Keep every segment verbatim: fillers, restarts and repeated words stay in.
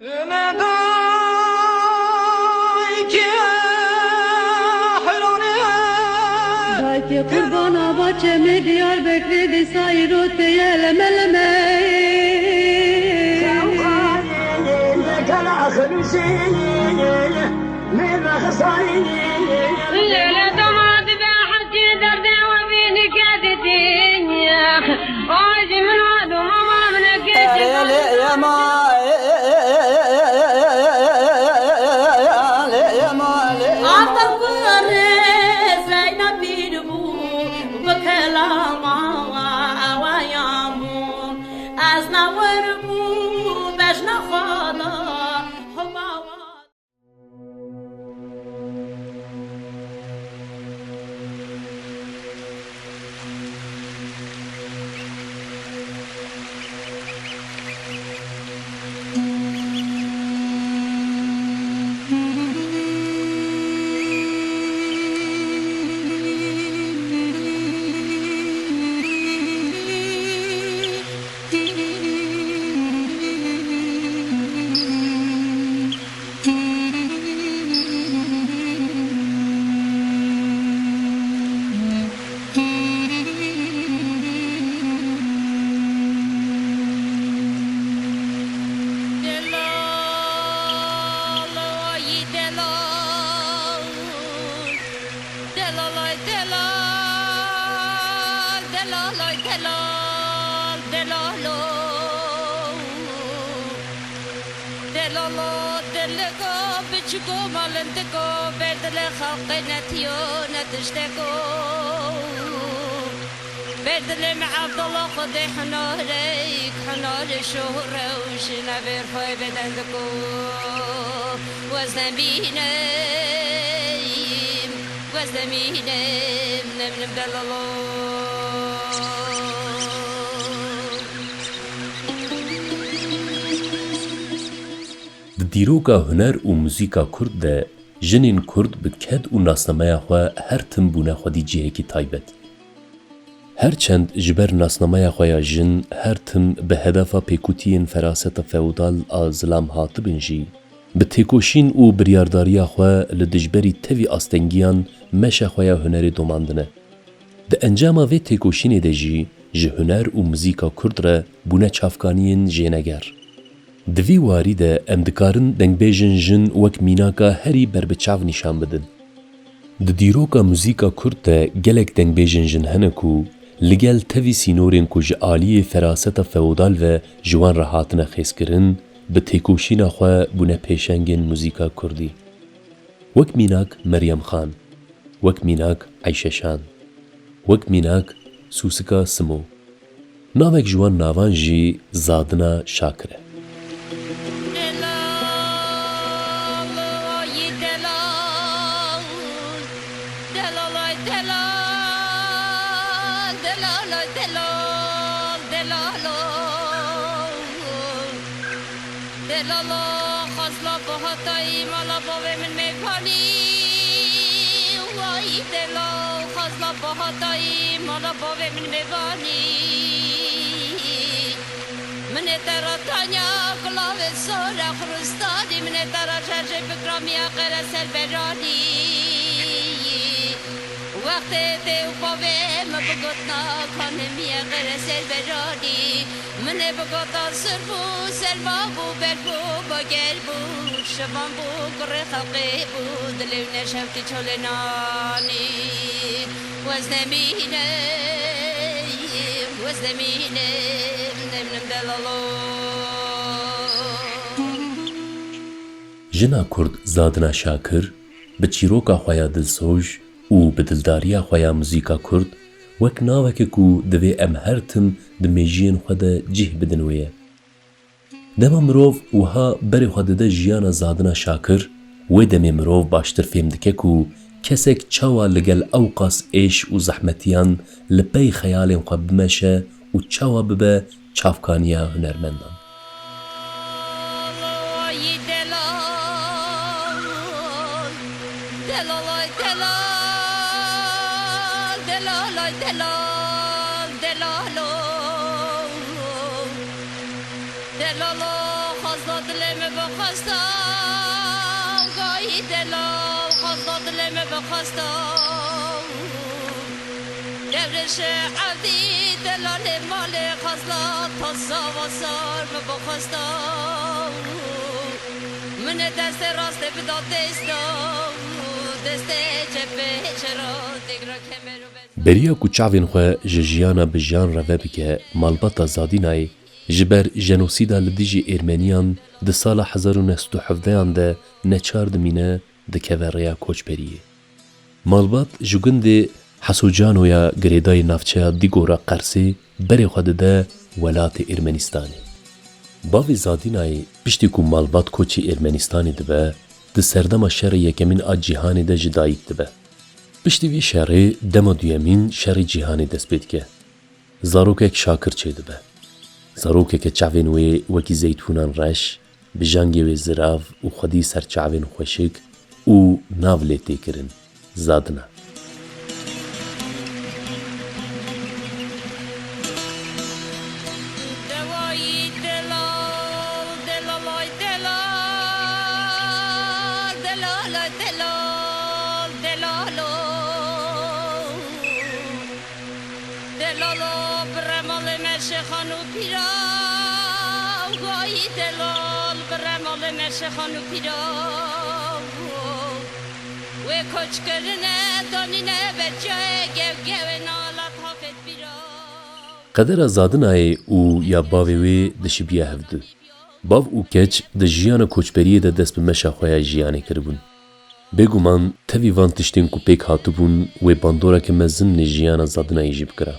Dayke qurbana baçemê Diyarbekirê dîsa îro teye leme leme. Lele doma dibe hekî derdê we bîn keditî. Ay jî min wa doma ma min Erê lê yema, lê yema, lê yema. Ata kurê Zeynepîr bû, bi kelama awayan bû. Ez na wir bû, bejna xwe da, hema wa. Delal, ay delal. Delalay delal, delalay delal, delalo. Delalo, dilika biçiko malindiko, berdilê xelqê netiyo netişteko. Berdilê me Evdala Xwedê hunareyk, hunarê şohre û ji nevêr xwe beden diko. Weznemînim, weznemînim, nemnim delalo. Di dîroka huner û muzîka kurd de jinên kurd bi ked û nasnameya xwe her tim bûne xwedî cihekî taybet. Her çend ji ber nasnameya xwe ya jin her tim bi hedefa pêkûtiyên feraseta feodal a zilam hatibin jî, bi têkoşîn û biryardariya xwe li dijberî tevî astengiyan meşa xwe ya hunerê domandine. Di encama vê têkoşînê de jî ji huner û muzîka kurd re bûne çavkaniyên jêneger. Di vî warî de em dikarin dengbêjên jin wek mînaka herî berbiçav nîşan bidin. Di dîroka muzîka kurd de gelek dengbêjên jin hene ku li gel tevî sînorên ku ji aliyê feraseta feodal ve ji wan re hatine xêzkirin, bi têkoşîna xwe bûne pêşengên muzîka kurdî. Wek mînak Meryem Xan, wek mînak Eyşe Şan, wek mînak Sûsika Simo. Navek ji wan navan jî Zadina Şakir e. Delal, ay delal, delal, ay delal, delal, ay delal, delalo. Delalo, xazla bahatayî mala bavê min mêvanî. Way delo, xazla bahatayî mala bavê min mêvanî. Min ê te re tanya gulavê sor e xuristanî, min ê te re şerjê bikramiya qere ser beranî. Wextê dê û bavê min bigotina kanê min ye qere ser beranî. Min ê bigota sirf û selma bû, berf û bager bû, şivan bû, kurê xelqê bû, dilê wî neşewtî çolê nanî. Weznemîne, weznemîne, nemnim delalo. Jina Kurd Zadina Şakir bi çîroka xwe ya dilsoj û bi dildariya xwe ya muzîka kurd wek naveke ku divê em her tim di mêjiyên xwe de cih bidin wê ye. Dema mirov wiha berê xwe dide jiyana Zadina Şakir, wê demê mirov baştir fêm dike ku kesek çawa li gel ewqas êş û zehmetiyan li pey xeyalên xwe bimeşe û çawa bibe çavkaniya hunermendan. Delal, delal, ay delal, delal, ay delal, delalo. Delalo, xazla dilê min bi Xwesta gayî delal, xwesta dilê me bi xwesta. Devrêşê evdî delalê malê xwesta, ta zava sar min bi xwesta. Min ê destê rastê bida dêsta, destê çepê çera têkra kemer û bez. Beriya ku çavên xwe ji jiyana bi jiyan re vebike, malbata Zadînayê ji ber jenosîda li dijî Êrmeniyan di sala hezar û neh sed û hevdeyan de neçar dimîne, dikeve rêya koçberiyê. Malbat ji gundê Hesocano ya girêdayî navçeya Dîgora Qersê berê xwe dide welatê Ermenistanê. Bavê Zadînayê piştî ku malbat koçî Ermenistanê dibe, di serdema şerê yekemîn a cîhanê de ji dayik dibe. Piştî vî şerê dema duyemîn şerê cîhanê dest pê dike. Zarokek şakir çêdibe. Zarokeke çavên wê wekî zeytûnan reş, bi jangê wê zirav û xwedî ser çavên xweşik û nav lê tê kirin, Zadina. Dewayî delal, delalay delal, delalay delal, delalo. Delalo, bire malê me şêxan û pîra, gayî delal, bire malê me şêxan û pîra. Wê koç kirine, danîne ber cayê, gew gewê nalat hafêt bîra. Qedera Zadinayê û ya bavê wê dişibiya hevdu. Bav û keç di jiyana koçberiyê de dest bi meşa xwe ya jiyanê kiribûn. Bêguman tevî van tiştên ku pêk hatibûn wê bandoreke mezin li jiyana Zadinayê jî bikira.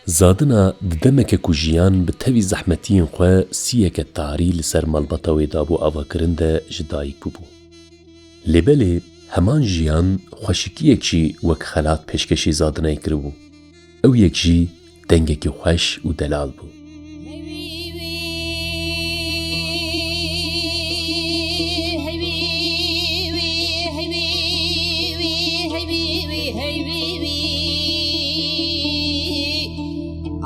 Zadina di demeke ku jiyan bi tevî zehmetiyên xwe siyeke tarî li ser malbata wê dabû avakirin de ji dayik bûbû. Lê belê heman jiyan xweşikiyek jî wek xelat pêşkêşî Zadinayê kiribû. Ew yek jî dengekî xweş û delal bû.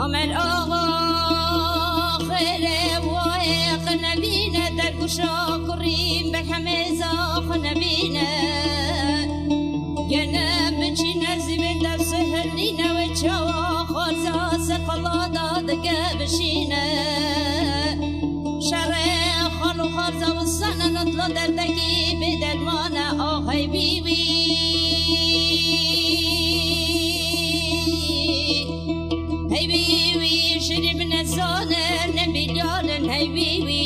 Amer axa xêrê wayê qinebîne, derguşa kurîn be hemêza xinebîne. Gene biçîne zîvên dev sihirnîne, wê çawa xwarza seqala da dike bişîne. Şerê xal û xwarza wisane, notla derdekî bêderman e, ax hey wî wî. Hey wî wî, şirî bi nezane, ne bîlyal in, hey wî wî.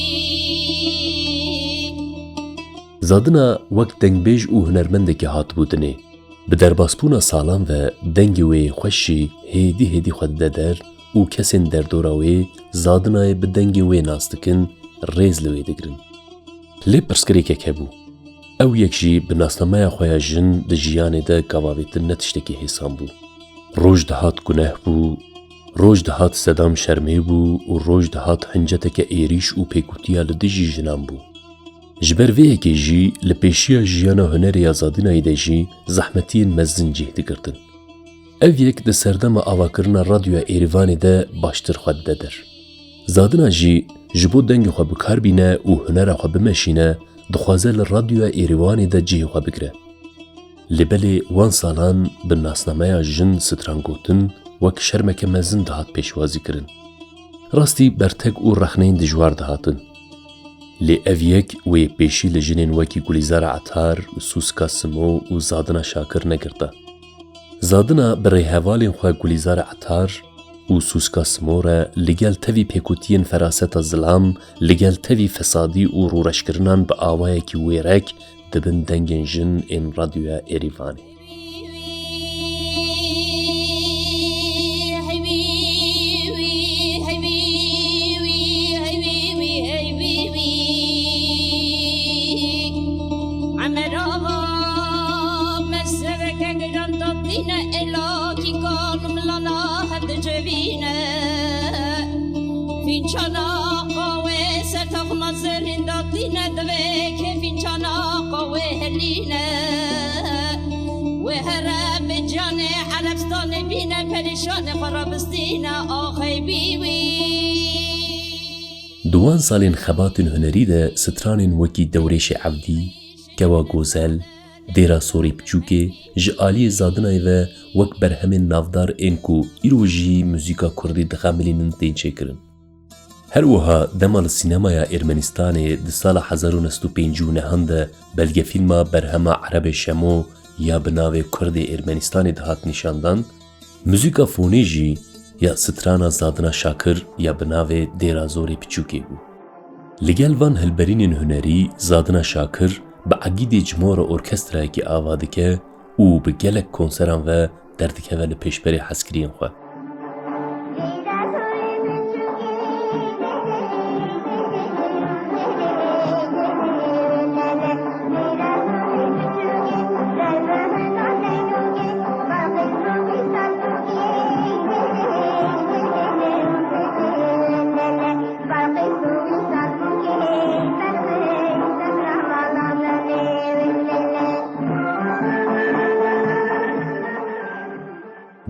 Zadina wek dengbêj û hunermendekî hatibû dinê. Bi derbasbûna salan ve dengê wê yê xweş jî hêdî hêdî xwe dide der û kesên derdora wê Zadinayê bi dengê wê nas dikin, rêz li wê digirin. Lê pirsgirêkek hebû. Ew yek jî bi nasnameya xwe ya jin di jiyanê de gavavêtin ne tiştekî hêsan bû. Roj dihat guneh bû, roj dihat sedam şermê bû û roj dihat hinceteke êrîş û pêkutiya li dijî jinan bû. Ji ber vê yekê jî li pêşiya jiyana hunerê ya Zadinayê de jî zehmetiyên mezin cih digirtin. Ev yek di serdema avakirina Radyoya Êrîvanê de baştir xwe dide der. Zadina jî ji bo dengê xwe bi kar bîne û hunera xwe bimeşîne, dixwaze li Radyoya Êrîvanê de cihê xwe bigire. Lê belê wan salan bi nasnameya jin strangotin wek şermeke mezin dihat pêşwazîkirin. Rastî bertek û rexneyên dijwar dihatin. Lê ev yek wê pêşî li jinên wekî Gulîzara Etar, Sûska Simo û Zadina Şakir negirta. Zadina bi rêhevalên xwe Gulîzara Etar û Sûska Simo re li gel tevî pêkutiyên feraseta zilam, li gel tevî fesadî û rûreşkirinan bi awayekî wêrek di bin dengên jin ên Radyoya Êrîvanê. Emer axa, meseveke giran datîne, êlakî kan û milana hev dicivîne. Fîncana qawê ser taxma zerrîn datîne, divê kê fîncana qawê helîne. Wê here bi canê Erebstanê bîne, perîşanê xwe rabistîne, axey bî wî. Di wan salên xebatên hunerî de stranên wekî Dewrêşê Evdî, Kewa Gozel, Dêra Sorê Piçûkê ji aliyê Zadinayê ve wek berhemên navdar ên ku îro jî muzîka kurdî dixemilînin tên çêkirin. Her wiha dema li sînemaya Ermenistanê di sala hezar û neh sed û pêncî û nehan de belgefîlma berhema Erebê Şemo ya bi navê Kurdê Ermenistanê dihat nîşandan, muzîka fonê jî ya strana Zadina Şakir ya bi navê Dêra Zorê Piçûkê bû. Li gel van hilberînên hunerî Zadina Şakir bi egîdê cimora orkestrayekê ava dike û bi gelek konseran ve derdikeve li pêşberê hezkiriyên xwe.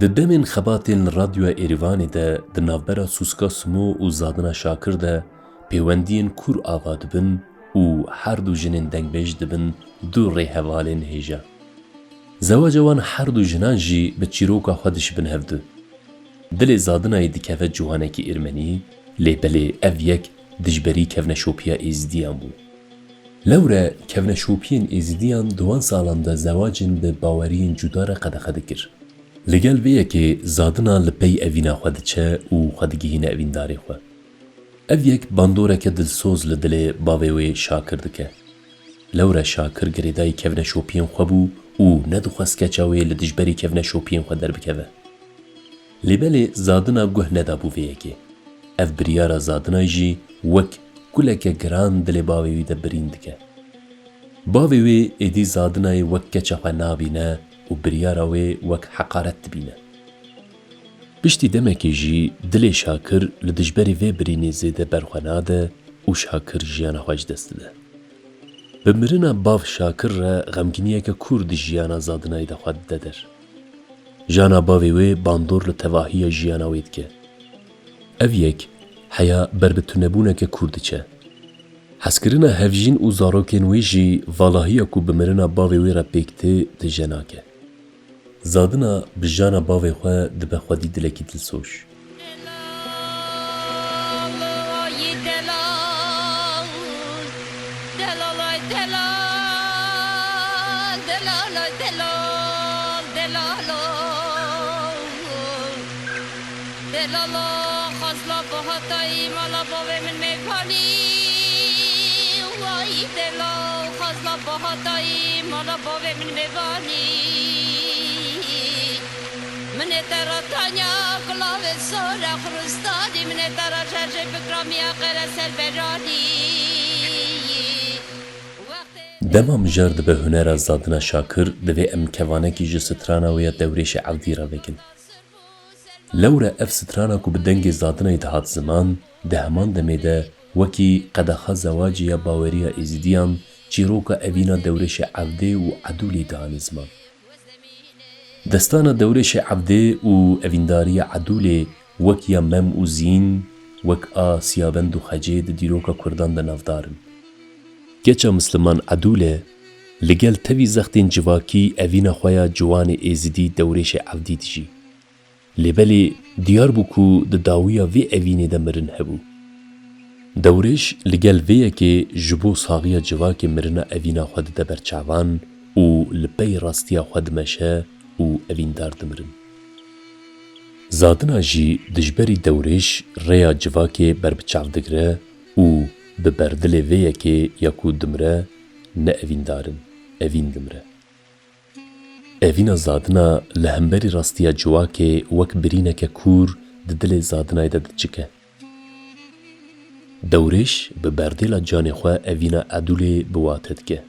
Di demên xebatên li Radyoya Êrîvanê de di navbera Sûska Simo û Zadina Şakir de pêwendiyên kûr ava dibin û her du jinên dengbêj dibin du rêhevalên hêja. Zewaca wan her du jinan jî bi çîroka xwe dişibin hevdu. Dilê Zadinayê dikeve ciwanekî Ermenî, lê belê ev yek dijberî kevneşopiya Êzidiyan bû. Lewre kevneşopiyên Êzidiyan di wan salan de zewacên bi baweriyên cuda re qedexe dikir. Li gel vê yekê Zadina li pey evîna xwe diçe û xwe digihîne evîndarê xwe. Ev yek bandoreke dilsoz li dilê bavê wê Şakir dike. Lewre Şakir girêdayî kevneşopiyên xwe bû û nedixwest keça wê li dijberî kevneşopiyên xwe derbikeve. Lê belê Zadina guh nedabû vê yekê. Ev biryara Zadinayê jî wek kuleke giran dilê bavê wî de birîn dike. Bavê wê êdî Zadinayê wek keça xwe nabîne û biryara wê wek heqaret dibîne. Piştî demekê jî dilê Şakir li dijberî vê birînê zêde berxwe nade û Şakir jiyana xwe ji dest dide. Bi mirina bav Şakir re xemgîniyeke kûr di jiyana Zadinayê de xwe dide der. Jana bavê wê bandor li tevahiya jiyana wê dike. Ev yek heya ber bi tunebûneke kûr diçe. Hezkirina hevjîn û zarokên wê jî valahiya ku bi mirina bavê wê re pêk tê tije nake. Zadina bi jana bavê xwe dibe xwedî dilekî dilsoz. Delalo, xazla bahatayî, mala bavê min mêvanî. Way delo, xazla bahatayî, mala bavê min mêvanî. Min ê te re tanya gulavê sore xuristadî, min ê te re şerjê bikramiya qere ser beranî. Wextê Dema mijar dibe hunera Zadina Şakir, divê em kevanekî ji strana wê ya Dewrêşê Evdî re vekin. Lewre ev strana ku bi dengê Zadinayê dihat ziman, di heman demê de wekî qedexa zewacê ya baweriya Êzidiyan, çîroka evîna Dewrêşê Evdê û Edûlê dihane ziman. Destana Dewrêşê Evdê û evîndariya Edûlê wek ya Mem û Zîn, wek a Siyabend û Xecê di dîroka Kurdan de navdar in. Keça Misliman Edûle li gel tevî zextên civakî evîna xwe ya ciwanê Êzidî Dewrêşê Evdî dijî. Lê belê diyar bû ku di dawiya vê evînê de mirin hebû. Dewrêş li gel vê yekê ji bo saxiya civakê mirina evîna xwe dide ber çavan û li pey rastiya xwe dimeşe û evîndar dimirin. Zadina jî dijberî Dewrêş rêya civakê ber bi çav digire û bi berdilê vê yekê ya ku dimire ne evîndar in, evîn dimire. Evîna Zadina li hemberî rastiya civakê wek birîneke kûr di dilê Zadinayê de diçike. Dewrêş bi berdêla canê xwe evîna Edûlê bi wate dike.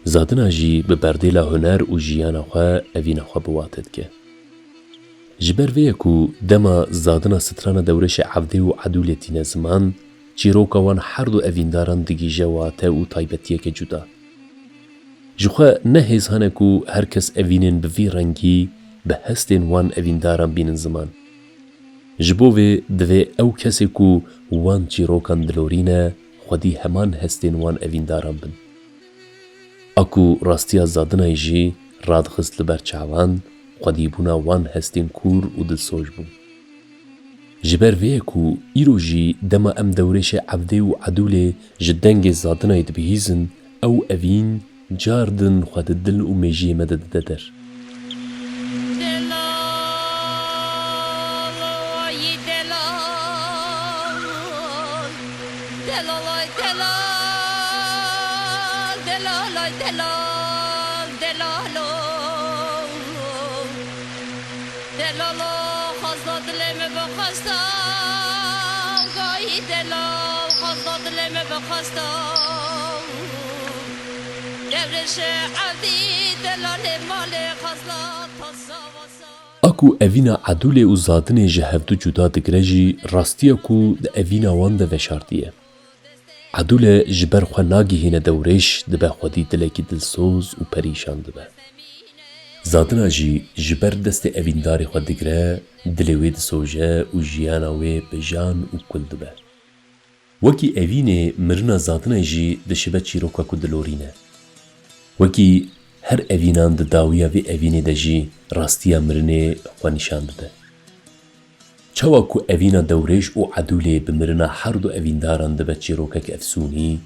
Zadina jî bi berdêla huner û jiyana xwe evîna xwe bi wate dike. Ji ber vê ye ku dema Zadina strana Dewrêşê Evdê û Edûlê tîne ziman, çîroka wan her du evîndaran digihîje wate û taybetiyeke cuda. Ji xwe ne hêz hene ku her kes evînên bi vî rengî bi hestên wan evîndaran bînin ziman. Ji bo vê divê ew kesê ku û wan çîrokan dilorîne xwedî heman hestên wan evîndaran bin. A ku rastiya Zadinayê jî radixist li ber çavan, xwedîbûna wan hestên kûr û dilsoz bû. Ji ber vê ye ku îro jî dema em dewrêşê Evdê û Edûlê ji dengê Zadinayê dibihîzin, ew evîn car din xwe di dil û mêjiyê me de dide der. Delal, ay delal, delal, ay delal, delal, ay delal, delal, delalo. Delalo, xwezda dilê me bi xwezda, gayî delal, xwezda dilê me bi xwezda. Dewrêşê Evdî, delalê malê xwezda, taza wasa. A ku evîna Edûlê û Zadinê ji hevdu cuda digire jî, rastiya ku di evîna wan de veşartiye. Edûle ji ber xwe nagihîne dewrêş, dibe xwedî dilekî dilsoz û perîşan dibe. Zadina jî ji ber destê evîndarê xwe digire, dilê wê disoje û jiyana wê bi jan û kul dibe. Wekî evînê mirina Zadinayê jî dişibe çîroka ku dilorîne. Wekî her evînan di dawiya vê evînê de jî rastiya mirinê xwe nîşan dide. Çawa ku evîna Dewrêş û Edûlê bi mirina her du evîndaran dibe çîrokek efsûnî,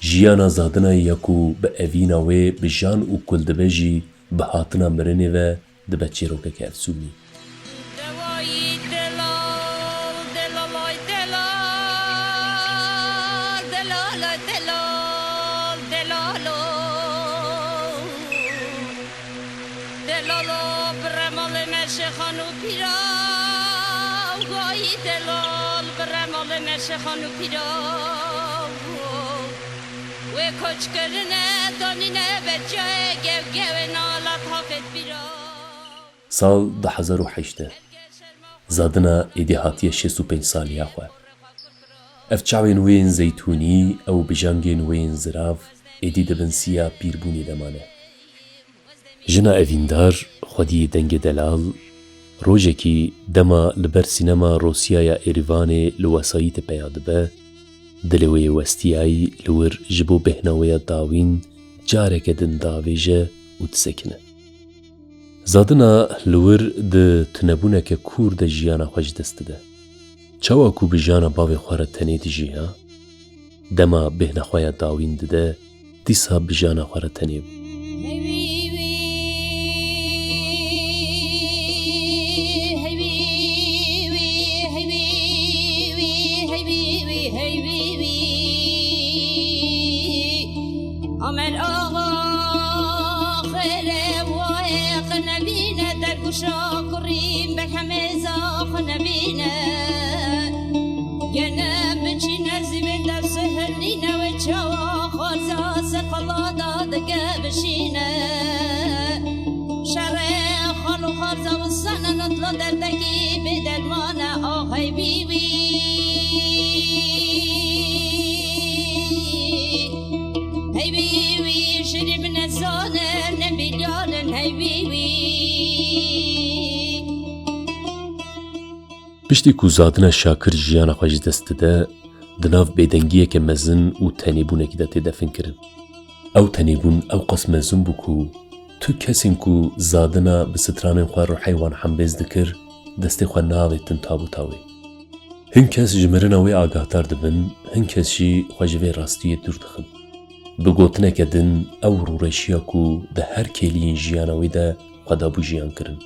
jiyana Zadinayê ya ku bi evîna wê bi jan û kul dibe jî bi hatina mirinê ve dibe çîrokeke efsûnî. Dewayî delal, delalay delal, delalay delal, delalo. Delalo, birre malê me şêxan û pîra, gayî delal, birre malê me şêxan û pîra. Wê koç kirine, danîne ber cayê, gew gewê nalet hafêt bîra. Sal du hezar û heştê. Zadina êdî hatiye şêst û pênc saliya xwe. Ev çavên wê yên zeytûnî, ew bijangên wê yên zirav, êdî di bin siya pîrbûnê de mane. Jina evîndar, xwediyê dengê delal, rojekî dema li ber sînema Rosiyaya Êrîvanê li wesayîtê peya dibe, dilê wê yê westiyayî li wir ji bo bêhna wê ya dawîn careke din diavêje û disekine. Zadina li wir di tunebûneke kûr de jiyana xwe ji dest dide. Çawa ku bi jana bavê xwe re tenê dijiya, dema bêhna xwe ya dawîn dide, dîsa bi jana xwe re tenê bû. Amer axa xêrê wayê qinevîne, derguşa kurî berhemê zaxinevîne. Gene biçîne zîvên dev sihirnîne, wê çawa xwarza ser qala da dike bişîne. Şerê xal û xwarza wisane, notla derdekî bêderman e, ax hey wî wî. Hey wî wî, şirî min nezane, ne milyar in, hey wî wî. Piştî ku Zadina Şakir jiyana xwe ji dest dide, di nav bêdengiyeke mezin û tenêbûnekî de tê definkirin. Ew tenêbûn ewqas mezin bû ku tu kesên ku Zadina bi stranên xwe ruhê wan hembêz dikir, destê xwe neavêtin tabûta wê. Hin kes ji mirina wê agahdar dibin, hin kes jî xwe ji vê rastiyê dûr dixin. Bi gotineke din, ew rûreşiya ku di her kêliyên jiyana wê de xwe dabû jiyan kirin.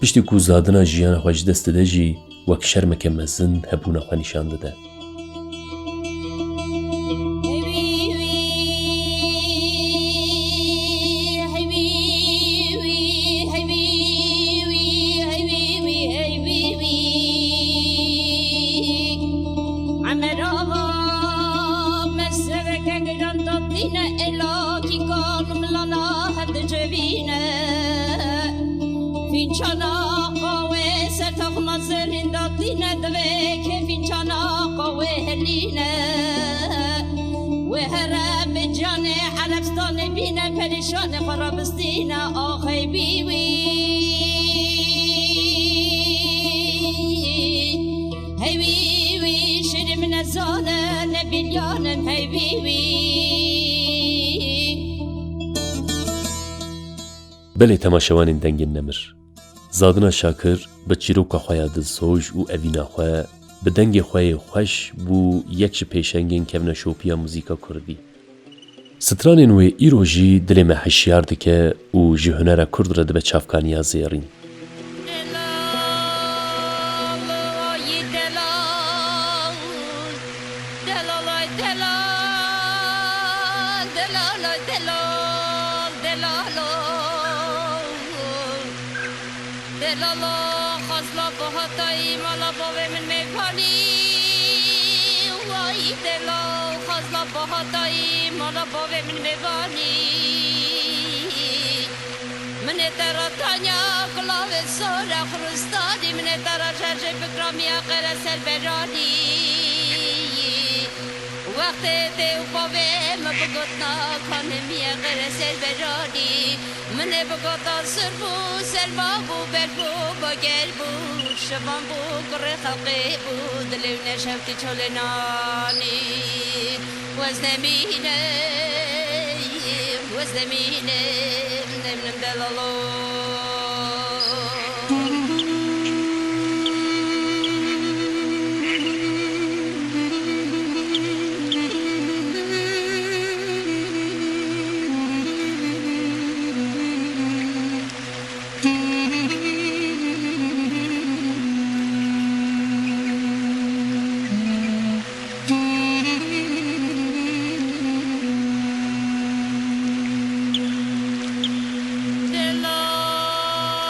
Piştî ku Zadina jiyana xwe ji dest dide jî, wek şermeke mezin hebûna xwe nîşan dide. Emer ava, meseveke giran tatîne, êla kîkan û milana hev dicivîne. Fîncana qawê ser taxma zerrîn datîne, divê kê fîncana qawê helîne. Wê here bi canê Erebstanê bîne, perîşanê xwe rabistîne, axey bî wî. Hey wî wî, Zane ne bilyanin hey wî wî. Belê temaşevanên Dengên Nemir. Zadina Şakir bi çîroka xwe ya dilsoz û evîna xwe, bi dengê xwe yê xweş bû yek ji pêşengên kevneşopiya muzîka kurdî. Stranên wê îro jî dilê me hişyar dike û ji hunera kurd re dibe çavkaniya zêrîn. Delal, ay delal, delal, ay delal, delal, ay delal, delal, o. Delalo, xazla bahatayî mala bavê min mêvanî. Way delal, xazla bahatayî mala bavê min mêvanî. Min ê te re tanya gulavê sor e xuristanî, min ê te re cercê bikramiya qere ser beranî. Wextê tê û bavê min bigotna kanê miye qere ser beranî. Min ê bigota sir bû, selma bû, berf bû, bager bû, şivan bû, kurê xelqê bû, dilê wî neşewtî çolê nanî. Wez nemîne, wez nemîne, nemînim delalo.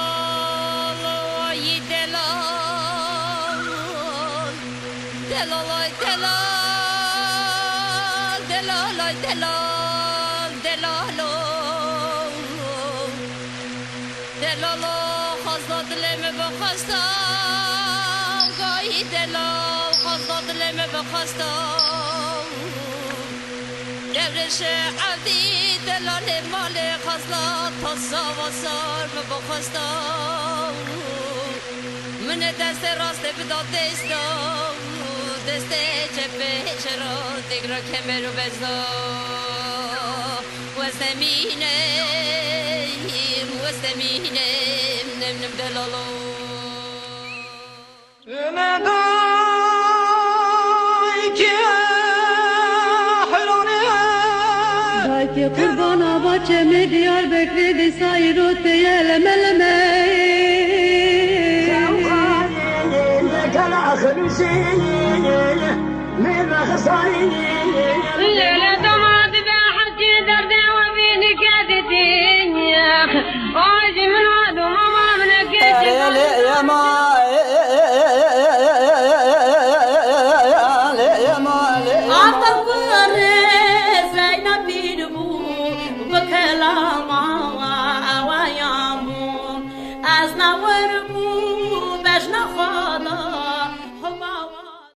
Delal, ay delal. Delal, ay delal, delal, ay delal, delalo. Delalo, xazla dilê min bixwesta, gayî delal, xazla dilê min bixwesta. Devrêşe evdî delalê malê xazla, taza wasar min bixwesta. Min ê destê rastê bida dêsta, destê çepê çera têkra kemer û bezda. Wez nemînim, wez nemînim, nemînim delalo. Dayke qurbana baçemê Diyarbekirê dîsa îro tê ye leme leme. Leyla dama dibe hecî derdê we bînî ke dîtî. Ay jî min we doma ma min ke Aqil kurê Zeynep pîr bû, bi kelam